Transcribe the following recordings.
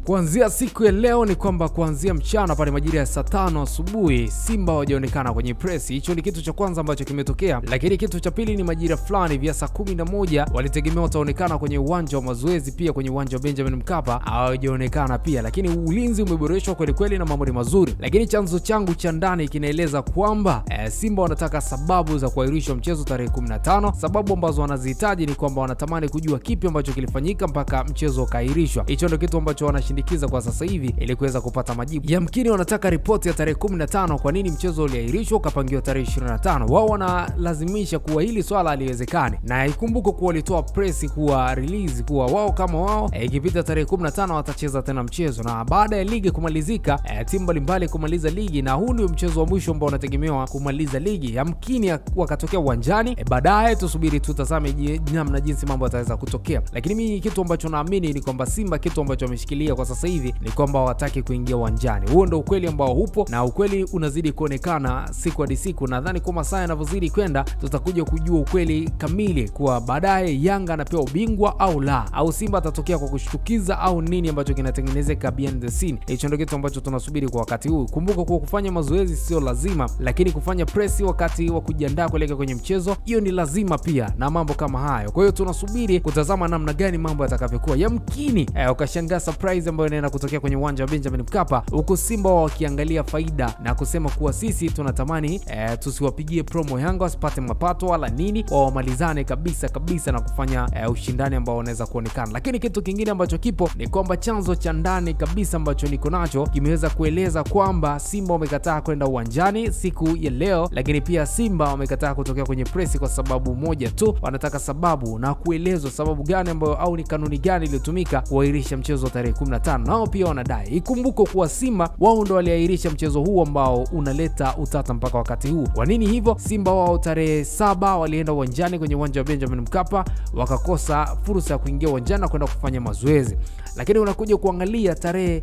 Kuanzia siku ya leo ni kwamba kuanzia mchana pale majira ya saa 5 asubuhi Simba hawajaonekana kwenye press. Hicho ni kitu cha kwanza ambacho kimetokea. Lakini kitu cha pili ni majira fulani vya saa 11 walitegemea wataonekana kwenye uwanja wa mazoezi, pia kwenye uwanja wa Benjamin Mkapa hawajaonekana pia. Lakini ulinzi umeboreshwa kweli kweli na mambo ni mazuri. Lakini chanzo changu cha ndani kinaeleza kwamba Simba wanataka sababu za kuahirishwa mchezo tarehe 15. Sababu ambazo wanazihitaji ni kwamba wanatamani kujua kipi ambacho kilifanyika mpaka mchezo ukaahirishwa. Hicho ndio kitu ambacho wanashindikiza kwa sasa hivi ili kuweza kupata majibu. Yamkini wanataka ripoti ya tarehe 15, kwa nini mchezo uliahirishwa ukapangiwa tarehe 25. Wao wanalazimisha kuwa hili swala haliwezekani. Na ikumbuke kuwa walitoa press kuwa release kuwa wao kama wao ikipita tarehe 15 watacheza tena mchezo, na baada ya ligi kumalizika timu mbalimbali kumaliza ligi, na huu ndio mchezo wa mwisho ambao unategemewa kumaliza ligi. Yamkini wakatokea uwanjani baadaye, tusubiri tutazame namna jinsi mambo yataweza kutokea. Lakini mimi kitu ambacho naamini ni kwamba Simba kitu ambacho wameshikilia kwa sasa hivi ni kwamba hawataki kuingia uwanjani. Huo ndio ukweli ambao upo, na ukweli unazidi kuonekana siku hadi siku. Nadhani kwa masaa yanavyozidi kwenda tutakuja kujua ukweli kamili kwa baadaye Yanga anapewa ubingwa au la, au Simba atatokea kwa kushtukiza au nini ambacho kinatengenezeka behind the scene. Hicho ndio kitu ambacho tunasubiri kwa wakati huu. Kumbuka kuwa kufanya mazoezi sio lazima, lakini kufanya press wakati wa kujiandaa kuelekea kwenye mchezo hiyo ni lazima pia, na mambo kama hayo. Kwa hiyo tunasubiri kutazama namna gani mambo yatakavyokuwa. Yamkini ukashangaa surprise ambayo inaenda kutokea kwenye uwanja wa Benjamin Mkapa, huku Simba wakiangalia faida na kusema kuwa sisi tunatamani tusiwapigie promo Yanga wasipate mapato wala nini, wamalizane kabisa kabisa na kufanya ushindani ambao unaweza kuonekana. Lakini kitu kingine ambacho kipo ni kwamba chanzo cha ndani kabisa ambacho niko nacho kimeweza kueleza kwamba Simba wamekataa kwenda uwanjani siku ya leo, lakini pia Simba wamekataa kutokea kwenye press kwa sababu moja tu, wanataka sababu na kuelezwa sababu gani ambayo au ni kanuni gani iliyotumika kuahirisha mchezo tarehe 15. Nao pia wanadai. Ikumbuko kuwa Simba wao ndo waliahirisha mchezo huu ambao unaleta utata mpaka wakati huu. Kwa nini hivyo? Simba wao tarehe 7 walienda uwanjani kwenye uwanja wa Benjamin Mkapa wakakosa fursa ya kuingia uwanjani na kwenda kufanya mazoezi. Lakini unakuja kuangalia tarehe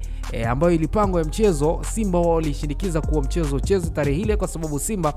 ambayo ilipangwa ya mchezo, Simba wao walishindikiza kuwa mchezo uchezwe tarehe ile kwa sababu Simba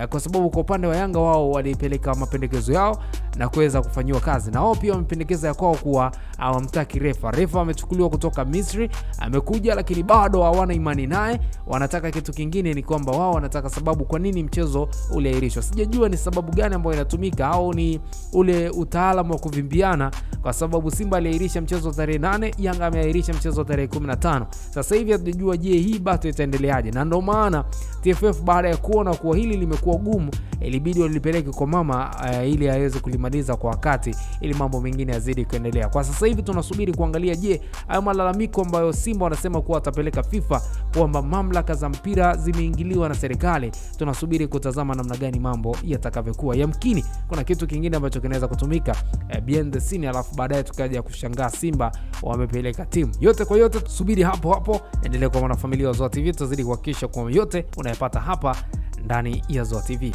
kwa sababu kwa upande wa Yanga wao walipeleka mapendekezo yao na kuweza kufanyiwa kazi, na wao pia wamependekeza ya kwao kuwa hawamtaki refa. Refa amechukuliwa kutoka Misri, amekuja lakini bado hawana imani naye. Wanataka kitu kingine, ni kwamba wao wanataka sababu kwa nini mchezo uliahirishwa. Sijajua ni sababu gani ambayo inatumika au ni ule utaalamu wa kuvimbiana, kwa sababu Simba aliahirisha mchezo tarehe 8, Yanga ameahirisha mchezo tarehe 15. Sasa hivi hatujajua je hii battle itaendeleaje, na ndio maana TFF baada ya kuona kuwa hili limekuwa gumu ilibidi walipeleke kwa mama ili aweze kulimaliza kwa wakati ili mambo mengine yazidi kuendelea. Kwa sasa hivi tunasubiri kuangalia je hayo malalamiko ambayo Simba wanasema kuwa watapeleka FIFA kwamba mamlaka za mpira zimeingiliwa na serikali. Tunasubiri kutazama namna gani mambo yatakavyokuwa. Yamkini kuna kitu kingine ambacho kinaweza kutumika behind the scene, alafu baadaye tukaja kushangaa Simba wamepeleka timu. Yote kwa yote tusubiri hapo hapo. Endelea kwa mwanafamilia wa Zoa TV, tutazidi kuhakikisha kwa yote unayopata hapa ndani ya Zoa TV.